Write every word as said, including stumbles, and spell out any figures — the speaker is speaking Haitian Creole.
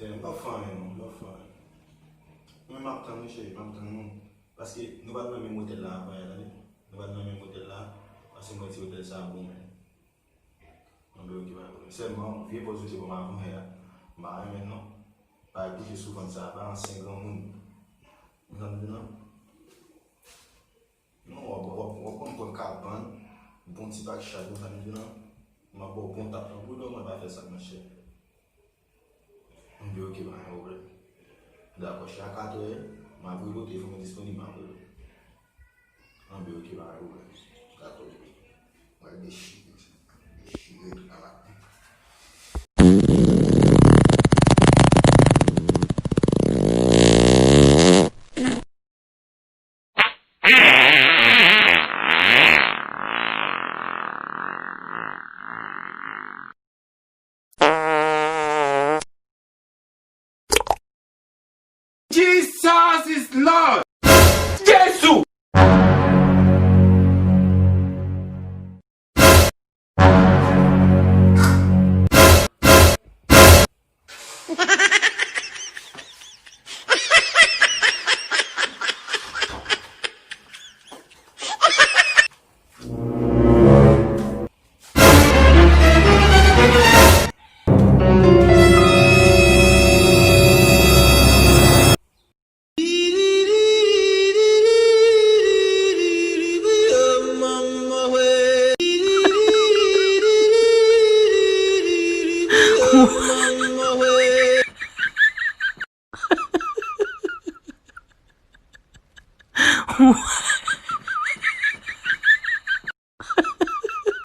M p ap fè anyen non, m p ap fè anyen. Mwen m ap tann wi cheri, m ap tann nou. Paske nou pa t nan menm otèl la avan yè, tande. Nou pa t nan menm otèl la, paske mwen di otèl sa a bon menm. Anben oke, pa gen pwoblèm. Sèlman, vye pòz ou te ban m avan yè a, m pa renmen l non. Pa kouche sou vant sa a, pa ansyen granmoun. Ou konprann non? Non, w ap, w ap, w ap konn pran kabann, bon ti pak chaj ou konprann non. M ap ba w bon tap nan boudon, mwen pa fè sa monchè. Anben oke, pa gen pwoblèm. Dakò, chak a katrè, m ap rele w, telefòn mwen disponib, m ap rele w. Anben oke, pa gen pwoblèm. Dakò, bebe. Mwen dechi.